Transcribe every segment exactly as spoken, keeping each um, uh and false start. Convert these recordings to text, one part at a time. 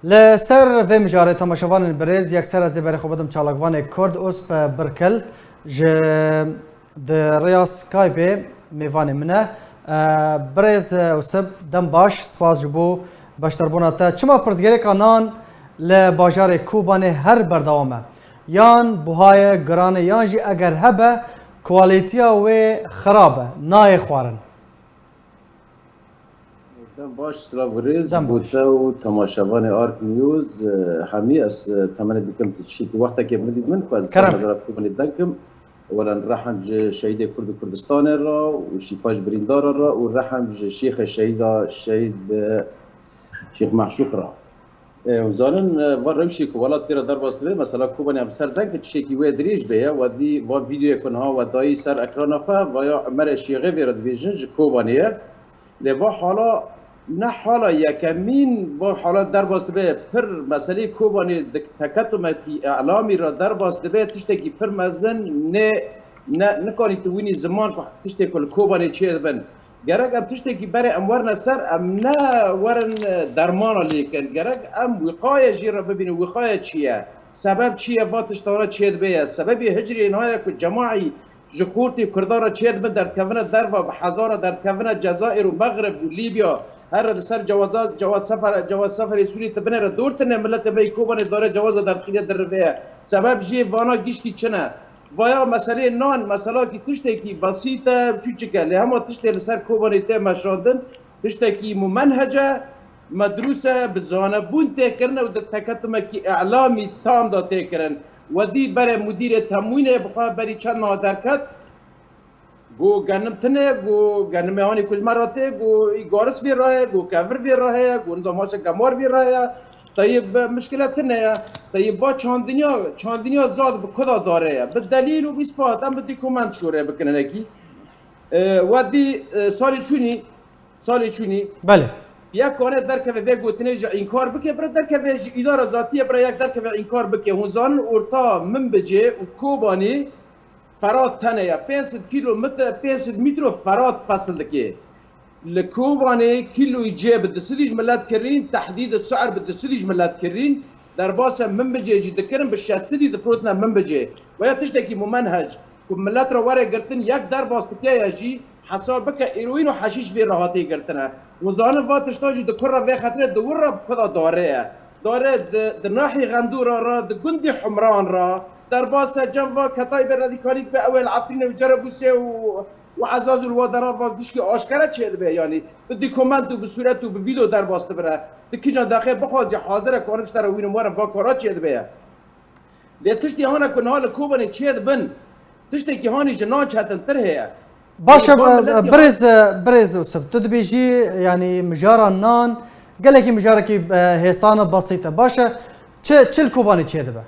Li ser vê mijarê temaşevanên birêz, yekser ez ê berê xwe bidim çalakvanê Kurd Usp Birkel, ji di rêya Skypeê mêvanê min e. E, Birêz Usp, dem baş, spas ji bo beşdarbûna te. Çima pirsgirêka nan li bajarê Kobanê her berdewam e? Yan buha ye, giran e, yan jî eger hebe, kwalîtiya wê xirab e, nayê xwarin? Dem baş, silav û rêz Dem bo baş. te û temaşevanê Ark News, e, hemî ez, e, temenê dikim tu çî ku wextekê min dît min ku ez Kerem. Serdara Kobanê deng kim. Welan rehim ji şehîdê Kurd û Kurdistanê re û şîfa ji birîndara re û rehim ji şêxê şehîda şehîd, e, Şêx Meşûq re. E, hûn zanin, e, va rewşê ku welat tê re derbas dibe, mesela Kobanê em ser deng tiştekî wê dirêj bê ye, we dî va vîdeoyê ku niha we dayî ser ekrana xwe, va ya Umerê Şêxê vê re dibêjin ji Kobanê ye. Lê va hala ne hala yekemîn, va hala derbas dibe pir meselê Kobanê di teketumekî îlamî re derbas dibe, tiştekî pir mezin nê, ne, nikanî tu wînî ziman ku tiştê ku li Kobanê çêdibin. Gerek em tiştekî berê em werine ser, em ne werin, e, dermana lêkin. Gerek em wîqaye jê re bibînin, wîqaye çi ye? Sebeb çi ye va tiştana çêdibe ye? Sebebê hicrê niha ye ku cemaî ji xortê Kurdan re çêdibin, derdikevine derva, bi hezara derdikevine Cezayir û Mexrib û Lîbya. Here li ser cewaza, cewaz sefer, cewaz seferê Sûrî tu binêre dor tine, miletê me yê Kobanê dare cewaza derdixîne dirivê ye. Sebeb jê vana giştî çi ne? Vaya meselê nan, meselakî tiştekî besît e, çûçik e. Lê hema tiştê li ser Kobanê tê meşandin, tiştekî mumenhec e, medrûs e, bi zanebûn tê kirin û di teketumekî îlamî tam de tê kirin. We dî berê mudîrê temwînê bi xwe berî çend meha derket, got genim tune, got genimê hanî ku ji me re tê, got î garis vê re heye, got kevir vê re heye, got nizam haşe gemar vê re heye. Teyib, e, mişkile tune ye. Teyib, va çandiniya, çandiniya zad bi kuda dare ye? Bi delîl û bi îspat, em bi dokument şûrê bikin hinekî. E, we dî, e, salê çûnî, salê çûnî Belê. yek kane derkeve vê gotinê ji înkar bike, bira derkeve ji îdara zatî ye, bira yek derkeve înkar bike. Hûn zanin orta Minbicê û Kobanê Ferat tene ye. Pênc sed kîlometre, pênc sed mîtro Ferat fesil dike. Li Kobanê kîloyî cê bi du sedî ji milet kirîn, tehdîd si'er bi du sedî ji milet kirîn, derbasê Minbicê jî dikirin, bi şeş sedî difirotine Minbicê. Veya tiştekî mumenhec ku milet re were girtin, yek derbas dike ye jî, hesab bike îroyîn û heşîş vê re hatê girtine. Hûn zanin va tişta jî di kur re vê xetirê di wir re bi kuda dare ye. Dare di, di nahî Xendûra re, di gundê Humran re, derbasê cem va ketayî be radîkalî dibe, ew ê li Efrînê û Cerebûsê û û Ezazûl wa dera va gişkî aşkere çêdibe, yanî bi dokument û bi sûret û bi vîdeo derbas dibire. Di kîjan dexê bixwazî hazir e ku anim ji te re wînim werin va kara çêdibe ye. Lê tiştî hane ku niha li Kobanê çêdibin, tiştekî hanî ji nan çetintir heye. Baş e, Yanî va millet e, ya birêz, e, birêz Usip, tu dibêjî, yanî mijara nan gelekî mijarekî, e, hêsan e, besît e. Baş e, çi, çi li Kobanê çêdibe?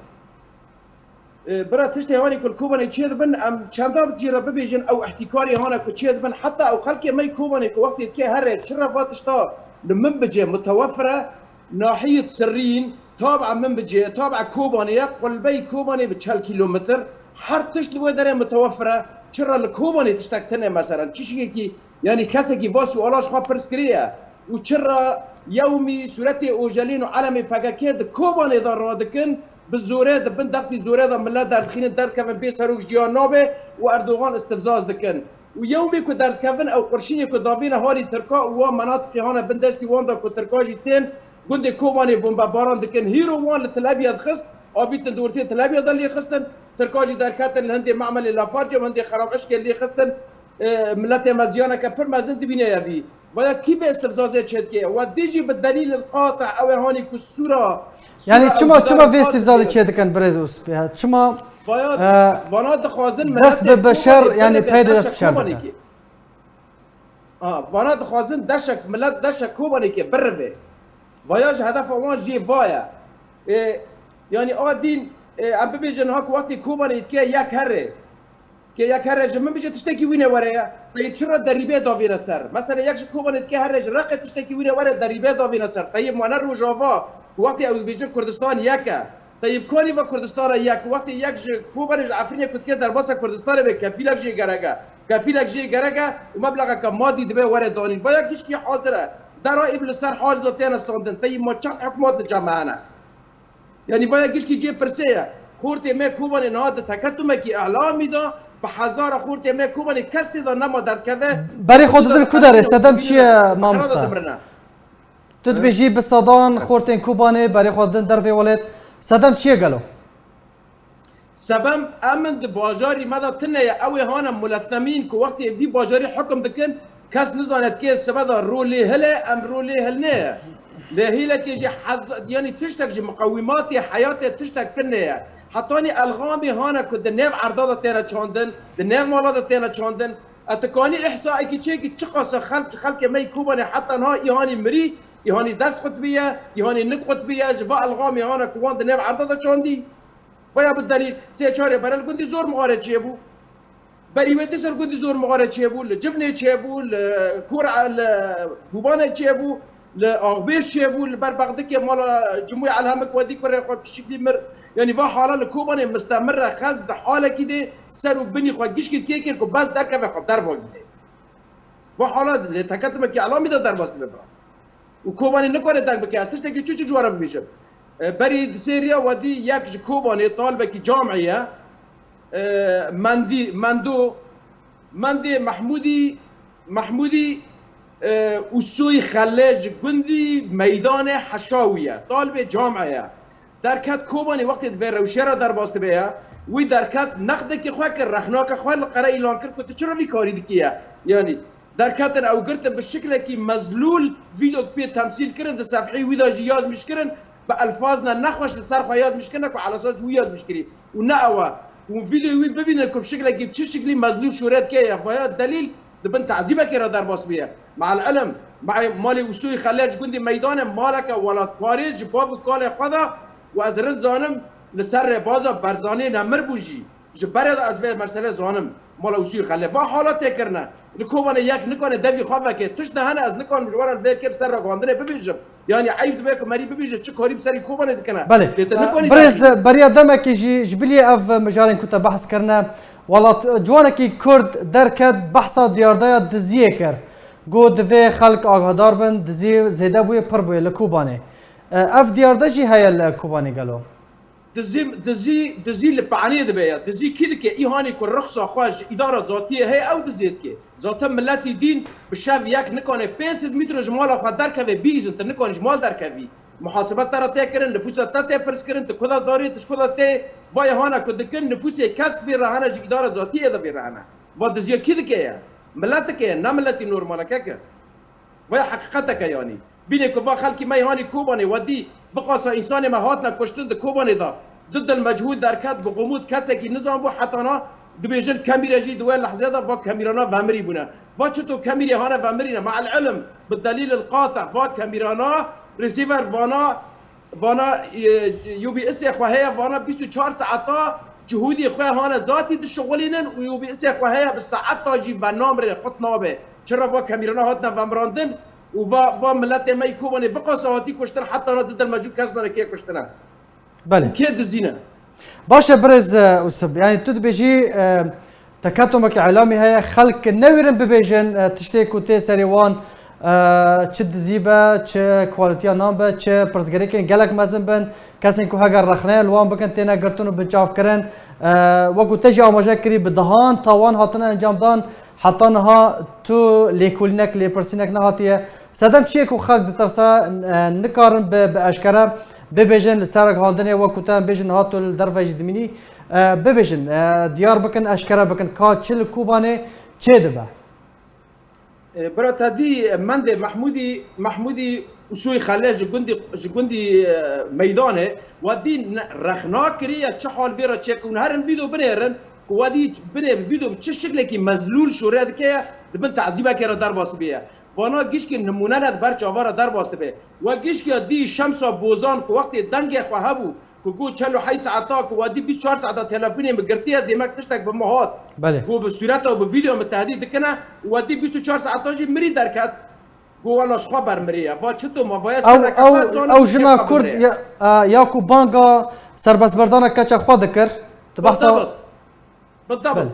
E, bira tiştê hanî ku li Kobanê çêdibin, em çenda bi cî re bibêjin, ew îhtîkarê hane ku çêdibin, heta ew xelkê me yê Kobanê ku wextê dike here, çi re va tişta li Minbicê mutewefir e, nahiyet Sirrîn, tab'a Minbicê, tab'a Kobanê ye, qulbeyê Kobanê bi çel kîlometr, her tişt li wê derê mutewefir e, çi re li Kobanê tiştek tune, meselen, çişkekî Yanî kesekî va suala ji xwe pirs kiriye û çira yewmî sûretê Ojelîn û elemê P K K di Kobanê de radikin, bi zorê di bin dextî zorê de milet derdixînin, derkevin bê serok jiyan nabe û Erdogan istifzaz dikin. Û yewmî ku derdikevin ew qurşînê ku davêne halî Tirka û wan menatiqî hane bin destî wan de ku Tirka jî tên gundê Kobanê bombebaran dikin. Hîro wan li Tel Aviv dixist, avîtin di ortê Tel Aviv de lêxistin. Tirka jî derketin li hindê me'melê Lafarcê û hindê Xerab Eşkê lêxistin. E, miletê me ziyaneke pir mezin dibîne yevî. Vaya kî vê istifzazê çêdike? We dî jî bi delîl qate ew ê hanî ku sûra, Yanî sûra çima, ew çima vê istifzazê çêdikin birêz Usp? Ya, çima, Vaya, e, vana dixwazin dest miletê bi beşer, Kobanê yanî biribe, peyde dest deşek bi şer Kobanê dikin. Ki. Ha, vana dixwazin deşek, milet deşek Kobanê ki biribe. Vaya ji hedefa wan jê vaye. E, yanî a dîn, e, em bibêjin ha ku wextê Kobanê dike yek here. Kê yek here ji min bije tiştekî wîne were ye. Teyib çira derîbê davêne ser? Mesela yek ji Kobanê dike here ji Reqê tiştekî wîne were derîbê davêne ser. Teyib ma ne Rojava ku wextê ew dibêjin Kurdistan yek e. Teyib kanî ve Kurdistan re yek, wextê yek ji Kobanê ji Efrînê ku dike derbasa Kurdistanê be kefîlek jê gerek e. Kefîlek jê gerek e û meblexeke madî dibe were danîn. Vaya gişkî hazir e. Dera î bi li ser haciza têne standin. Teyî ma çend hikmat li cem me hene? Yanî vaya gişkî cê pirsê ye. Xortê me Kobanê niha di teketumekî îlamî de bi hezara xortê me Kobanê kes tê de nema derdikeve. Berê xwe didin ku derê? Sedem çi ye, mamosta? Tu dibêjî bi sedan xortên Kobanê berê xwe didin dervê welêt. Sedem çi ye gelo? Sebem em in di bajarî me de tune ye. Ew ê hane mulesemîn ku wextê vî bajarî hukum dikin, kes nizane kê sibe de ro lê hile, em ro lê hilnê ye. Lê hîlekê jî hez-, yanî tiştek ji miqewîmatê heyatê tiştek tune ye. Hetanî elxamî hane ku di nêv erda de têne çandin, di nêv mala de têne çandin. E, tu kanî îhsaekî çêkî çiqasa xelk, xelkê me yî Kobanê heta niha îhanî mirî, îhanî dest qutbiye, îhanî nik qutbiye, ji va elxamî hane ku wan di nêv erda de çandî. Vaya bi delîl, sê çarê berel gundî Zor Mixare çêbû. Berî wê di ser gundî Zor Mixare çêbû, li Civnê çêbû, li Kor-, li Hûbanê çêbû, li Axbêj çêbû, li ber Bexdikê mala Cimûyê Elhemik wedî kurê xwe pişiklî mir. Yanî va hala li Kobanê mistemir e, xelk di halekî de ser û binî xwe gişkî dikê kir ku bes derkeve xwe derva gîne. Va hala lê teketimekî elamî de derbas dibe bira. Û Kobanê nikare deng bike. Ez tiştekî çi çi ji we re bibêjim. E, berî di sê riya wedî yek ji Kobanê talbekî camê ye. E, Mendî, Mendo, Mendê Mehmûdî, Mehmûdî, e, Usoy Xelê ji gundî Meydanê Heşawî ye. Talbê camê ye. Derket Kobanê wextê di vê rewşê re derbas dibe ye. Wî derket nexdekî xwe kir, rexnake xwe li qere îlan kir ku tu çira vî karî dikî ye. Yanî Derketin ew girtin bi şiklekî mezlûl, vîdok pê temsîl kirin, di sefhî wî de jî yazmîş kirin, bi elfazna nexweş li ser xwe yazmîş kirine ku elasas wî yazmîş kirî. Û ne ew e. Û vîdeoyê wî bibînin ku bi şiklekî çi şiklî mezlûl şûret keye, vaya delîl di bin tezîbekê re derbas bûye. Me'el ilim, me-, malê Ûsoyî Xelê ji gundî Meydanê maleke welatparêz ji bav û kalê xwe de û ez rind zanim li ser rêbaza Berzanê nemir bû jî. Ji berê de ez vê meselê zanim. Mala Ûsûyî Xelê. Va hala tê kirine. Li Kobanê yek nikane devî xwe veke. Tişt de hene ez nikarim ji we re li vê kêf ser ragihandinê bibêjim. Yanî eyb dibe ku merî bibêje çi karî bi serî Kobanê dikine. Belê. Lê tu nikanî Birêz, derî. Beriya demekê jî ji bilî ev mijarên ku te behs kirine, welat, ciwanekî Kurd derket behsa diyardeya diziyê kir. Got divê xelk agahdar bin, dizî zêde bûye, pir bûye li Kobanê. E, ev diyarde jî heye li Kobanê gelo? Dizî, dizî, dizî li pe'nê dibe ya. Dizî kî dike? Îhanî ku rixsa xwe ji îdara zatiyê heye, ew dizê dike. Zaten miletî dîn bi şev yek nikane pênc sed mîtro ji mala xwe derkeve, bihîzin, tu nikanî ji mal derkevî. Muhasebe te re tê kirin, nifûsa te tê pirs kirin, tu ku de darê, tu ji ku de tê, vay hane ku dikin, nifûsê kesk vê re hene, ji îdara zatiyê de vê re hene. Va diziya kî dike ye? Milet dike ye, ne miletî normaleke ke. Vaya heqîqeteke yanî. Bînê ku va xelkî me yê hanî Kobanê we dî, biqasa însanê me hatine kuştin di Kobanê de. Du dil mechûl derket, bi xumût kesekî nizan bû, hetana dibêjin Kemîre jî di wê lehzê de va Kemîrana vemirî bûne. Va çito Kemîrê hane vemirîne? Me'el ilim, bi delîl il qate, va Kemîrana receiver vana Vana, e, UBSê xwe heye, vana bîst û çar saeta cihûdê xwe hane zatî dişixulînin û UBSê xwe heye bi saeta jî venamrê, qut nabe. Çira va Kemîrana hatine vemirandin û va, va miletê me yî Kobanê viqasa hatî kuştin, heta na di dilmecû kes nane kê kuştine. Belê. Û kê dizîne? Baş e, birêz, e, Usib. Yanî tu dibêjî, e, Teketumeke îlamî heye, xelk newêrin bibêjin, e, tiştê ku tê serê wan, e, çi dizî be, çi kualîtiya nan be, çi pirsgirêkên gelek mezin bin, kesên ku heger rexne li wan bikin têne girtin û binçavkirin. E, wekû te jî amaje kirî, bi dehan tawan hatine encamdan, heta niha tu lêkolînek, lêpirsînek nehatiye. Sedem çi ye ku xelk ditirse, e, nikarin bi, bi eşkere bibêjin li ser ragihandinê, wekû te em bêjin niha tu li derve jî dimînî, e, bibêjin, e, diyar bikin, eşkere bikin, ka çi li Kobanê çêdibe? E, bira te dî, e, Mendê Mehmûdî, Mehmûdî Usûyî Xelê ji gundî, ji gundî, e, Meydanê, we dî ne-, rexna kiriye, çi hal vê re çêkir. Hûn herin vîdeo binêrin, ku we dî binê vîdeo bi çi şiklekî mezlûl şûre dike ye, di bin tezîbekê re derbas bûye. Vana gişkî nimûne ne di ber çava re derbas dibe. We gişkiya dî Şemsa Bozan ku wextê dengê xwe hebû, ku got çel û heyş saeta, ku we dî bîst û çar saeta telefonê min girtiye, demek tiştek bi min hat. Belê. Ku bi sûreta û bi vîdeo min tehdît dikine, we dî bîst û çar saeta jî mirî derket. Ku wela ji xwe ber mirî ye. Va çito ma vaya Ew, sereke ew, xwe zana ew jina Kurd ya, e, ya ku banga serbestberdana keça xwe dikir. Tu behsa Bidebit. Bidebit. Belê.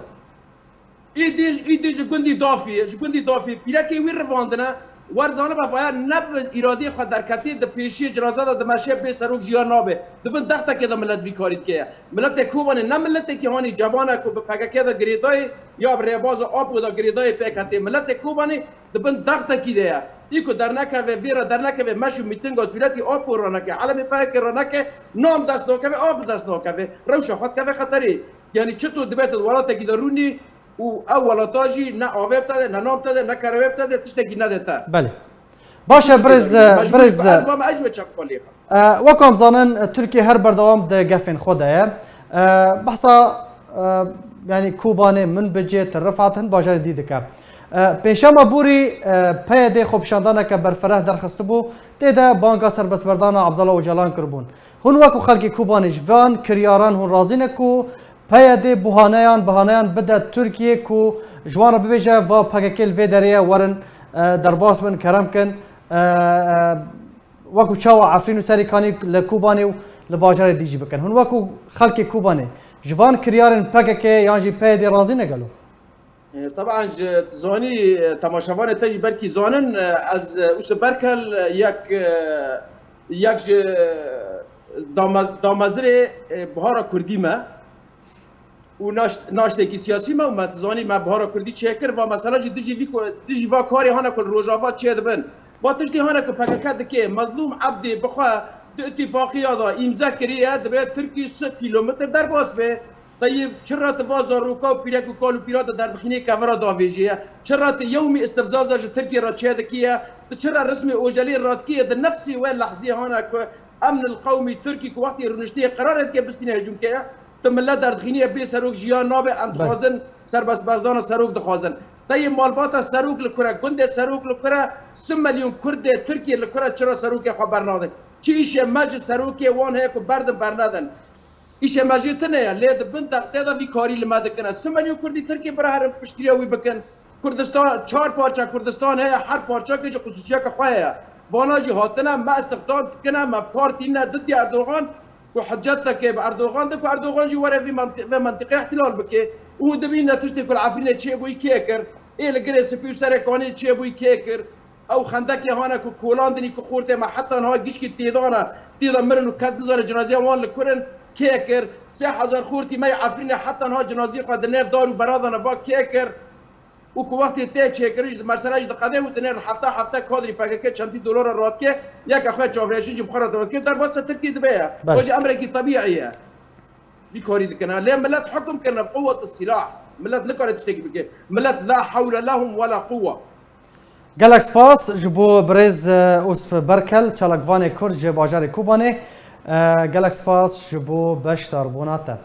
Îdî, îdî ji gundî Dafî, ji gundî Dafî pîrekê wî rivandine, Wer zanibe vaya ne bi îradeyê xwe derketê, di pêşiyê cinaza de dimeşe, bê serok jiyan nabe. Di bin dextekê de millet vî karî dike ye. Miletê Kobanê ne miletekî hanî cebane ku bi P K K de girêdayê ya bi rêbaza Apo de girêdayê pêk hetê. Miletê Kobanê di bin dextekî de ye. Î ku dernekeve, vê re dernekeve, meş û mîtinga sûretî Apo re neke, helemê P K K re neke, nam dest nakeve, av dest nakeve, rewşa xwe dikeve xeterê. Yanî çito dibe tu di welatekî de rûnî û ew welata jî ne avê bi te de, ne nam te de, ne kerewê bi te de, tiştekî nede te. Belê. Baş e, birêz, Mecbûrî birêz. Ez ba me, ez ji we çavkalê xwe. E, wek em zanin, Tirkiye her berdewam di gefên xwe de ye. E, behsa, e, yanî Kobanê, Minbicê, Til Rifat, hin bajarê dî dike. E, pênşema borî, e, P Y D xwepişandaneke berfireh derxistibû, tê de banga serbestberdana Abdullah Ocalan kiribûn. Hûn wekû xelkê Kobanê ji van kiryaran hûn razî ne ku P Y D buhaneyan, bahaneyan bide Tirkiye ku ji wan re bibêje, va P K K li vê derê ye, werin, e, derbas bin, kerem kin, e, e, wekû çawa Efrîn û Serîkanî li Kobanê û li bajarê dî jî bikin. Hûn wekû xelkê Kobanê ji van kiryarên P K K yan jî P Y D razî ne gelo? E, teban ji zanî, e, temaşevanê te jî belkî zanin, e, ez, e, Ûsif Berkel, e, yek, e, yek ji, e, dame-, damezirê, e, Bihara Kurdî me û naş-, naştêkî siyasî me û me zanî me Bihara Kurdî çêkir. Va mesela jî dijî vî ku-, dijî va karê hane ku li Rojava çêdibin. Va tiştê hane ku P K K dike, Mezlûm Ebdî bi xwe di îtîfaqiya de îmze kiriye, dibe Tirkî sed kîlometr derbas be. Teyîb, çira tu va zaroka û pîrek û kal û pîra de derdixînê kevira davêjiye? Çira tu yewmî istifzaza ji Tirkiye re çêdikiye? Tu çira rismê Ocelê radkiye? Di nefsê we lehzê hane ku emnil qewmî Tirkî ku wextê rûniştiyê qerarê dike bistîne hicûm ke, tu millet derdixîniye bê serok jiyan nabe, em Belê. dixwazin serbestberdana serok dixwazin. Teyê malbata serok li kure, gundê serok li kure, si milyon Kurdê Tirkiye li kure çira serokê xwe bernadin? Çi îşê me ji serokê wan heye ku berdin bernedin? Îşê me jî tune ye, lê di bin dextê de vî karî li me dikine. Si milyon Kurdî Tirkî bira herin piştgiriya wî bikin. Kurdistan, çar parça Kurdistan heye, her parçakê jî xusûsiyeke xwe heye. Vana jî hatine, me îstixdam dikine, me bi kar tînine didî Erdogan, ku hiceteke bi Erdogan de, ku Erdogan jî were vî menti-, vê mentiqê îhtilal bike. Û dibîne tiştê ku li Efrînê çêbûyî kê kir? Ê li Girê Spî û Serê Kanê çêbûyî kê kir? Ew xendekê hane ku kolandinî ku xortê me heta niha gişkî têdane, têda mirin û kes nizane cinaziya wan li kur in, kê kir? Sê hezar xortî me yê Efrînê heta niha cinaziyê xwe di nêv dar û bera de ne, va kê kir? Û ku wextê tê çêkirin jî di mesela jî diqede û dinêrin hefta hefta kadrî P K K çendî dolara radike, yeke xwe çavreşin jî bi xwe re radike, derbasa Tirkî dibe ye. Belê. Wê jî emrekî tebîî ye. Vî karî dikine. Lê millet hukm kirine bi quwwet silah. Millet nikare tiştekî bike. Millet la hewle lehum wela quwwe. Gelek spas ji bo birêz, e, Ûsf Berkel, çalakvanê Kurd ji bajarê Kobanê. E, gelek spas ji bo beşdarbûna te.